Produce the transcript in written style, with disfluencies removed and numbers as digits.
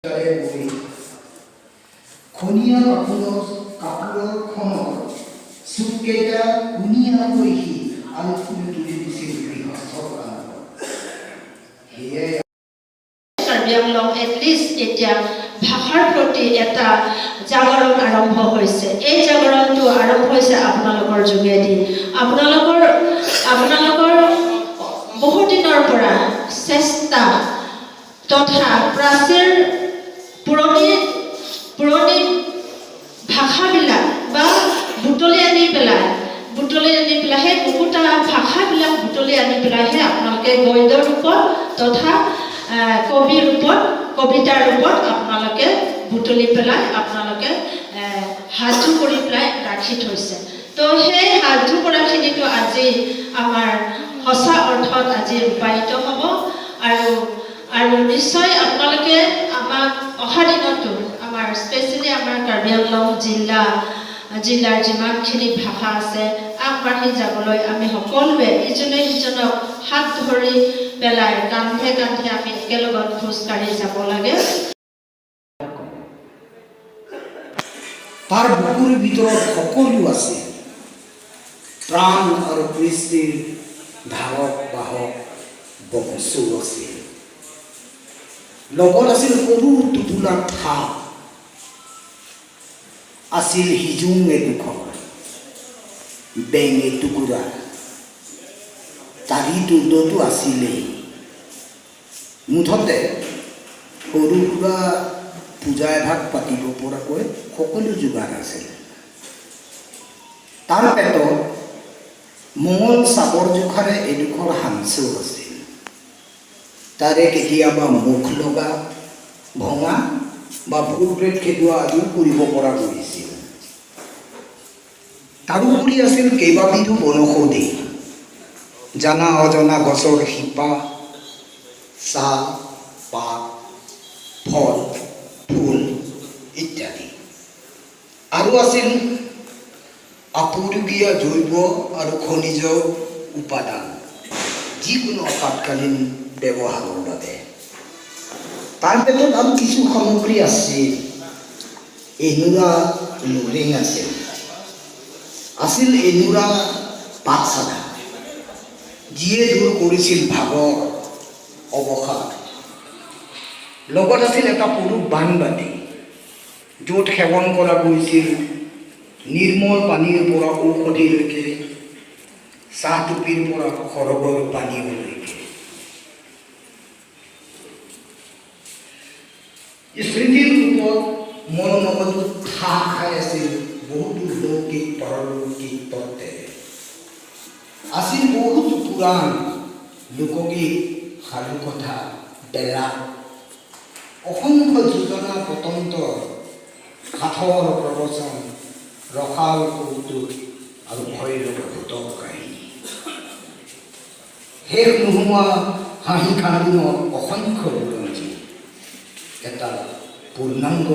বহি খনীয়া কাপোৰখনৰ চুককেইটা ধুনীয়াকৈ সি আলফুলে তুলি দিছিল গৃহস্থৰ কান্ধত। সেয়াই। কাৰ্বি আংলং এটলিষ্ট এতিয়া ভাষাৰ প্ৰতি এটা জাগৰণ আৰম্ভ হৈছে। এই জাগৰণটো আৰম্ভ হৈছে আপোনালোকৰ যোগেদি। আপোনালোকৰ বহুদিনৰ পৰা চেষ্টা তথা প্ৰাচীৰ পুৰণি পুৰণি ভাষাবিলাক বা বুটলি আনি পেলাই সেই বহুতা ভাষাবিলাক বুটলি আনি পেলাইহে আপোনালোকে গদ্য ৰূপত তথা কবি ৰূপত, কবিতাৰ ৰূপত আপোনালোকে বুটলি পেলাই আপোনালোকে সাজু কৰি পেলাই ৰাখি থৈছে। তো সেই সাজু কৰাখিনিতো আজি আমাৰ সঁচা অৰ্থত আজি ৰূপায়িত হ'ব আৰু নিশ্চয় আপোনালোকে আমাক অহা দিনতো আমাৰ, স্পেচিয়েলি আমাৰ কাৰ্বি আংলং জিলাৰ যিমানখিনি ভাষা আছে, আগবাঢ়ি যাবলৈ আমি সকলোৱে ইজনে সিজনক হাত ধৰি পেলাই কান্ধে কান্ধে আমি একেলগত খোজকাঢ়ি যাব লাগে। তাৰ বুকুৰ ভিতৰত সকলো আছে। প্ৰাণ আৰু কৃষ্টিৰ ধাৰক বাহক বংশও আছিল। লগত আছিল সৰু টোপোলা থাপ, আছিল সিজুং এডোখৰ, বেং এটুকুৰা, তাৰি তুৰ্দটো আছিলেই। মুঠতে সৰু সুৰা পূজা এভাগ পাতিব পৰাকৈ সকলো যোগাৰ আছিল। তাৰ পেটত মঙল চাবৰ জোখাৰে এডোখৰ সাঞ্চও আছিল। তাৰে কেতিয়াবা মুখ লগা ভঙা বা ভূত প্ৰেত খেদোৱা আদিও কৰিব পৰা গৈছিল। তাৰোপৰি আছিল কেইবাবিধো বনৌষধি, জানা অজনা গছৰ শিপা, ছাল, পাত, ফল, ফুল ইত্যাদি। আৰু আছিল আপুৰুগীয়া জৈৱ আৰু খনিজ উপাদান, যিকোনো আপাতকালীন ব্যৱহাৰৰ বাবে। তাৰ পেটত আৰু কিছু সামগ্ৰী আছিল। এনুৰা লুৰিং আছিল, আছিল এনুৰা পাতচাদা, যিয়ে দূৰ কৰিছিল ভাগৰ, অৱসাদ। লগত আছিল এটা সৰু বানবাটি, য'ত সেৱন কৰা গৈছিল নিৰ্মল পানীৰ পৰা ঔষধিলৈকে, চাহ টুপিৰ পৰা সৰগৰ পানীয়লৈকে। স্মৃতিৰ ৰূপত মন মগজুত ঠাহ খাই আছিল বহুতো লৌকিক পাৰলৌকিক তত্ত্বেৰে। আছিল বহুতো পুৰাণ, লোকগীত, সাধুকথা, বেলা, অসংখ্য যোজনা, পটন্তৰ, সাঁথৰ, প্ৰবচন, ৰসাল কৌতুক আৰু ভয় লগা ভূতৰ কাহিনী, শেষ নোহোৱা হাঁহি কান্দোনৰ অসংখ্য বুৰঞ্জী, এটা পূৰ্ণাংগ